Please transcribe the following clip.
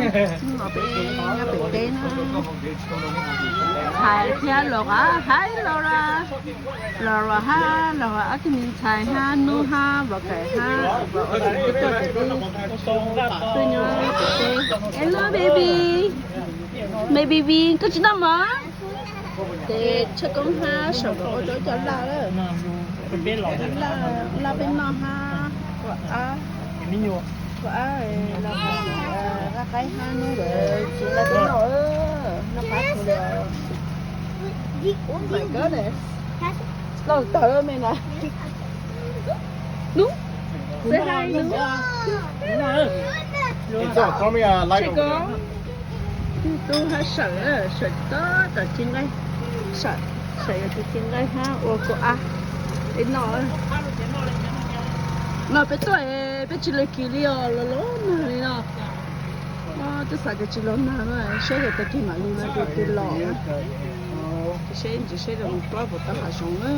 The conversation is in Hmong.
Hnub no peb nyob pem teb na, ntxhais thiab los hab, hais los, los hab, los ob tug me ntxhais hab Nub hab Vam Kaim hab Vam Ua Lais tuaj pem teb, tuaj nyob pem teb. Hello baby, baby, koj tsis noj mov? Ces Tshaj Koob hab Saum nkawd ua rau cov laj lawm, laj peb noj hab, ua ab, ua ab los qab qaib hab Nub nkawd tsis nqa peb noj, noj qab kawg li. Oh my goodness, noj tawv me na. Nub, say hi Nub. Tshaj Koob, tub hab Sawm, Sawm tab tom ci nqaij, Sawm, Sawm yog tus ci nqaij hab ua kua ab peb noj. No peb tuaj peb tsis le kis li os, los los nag li no. Twb xav tias tsis los nag no, saib yog tag kis mam li no ces tus los. Saib ntsis saib zoo plaub puas tau hav zoov na.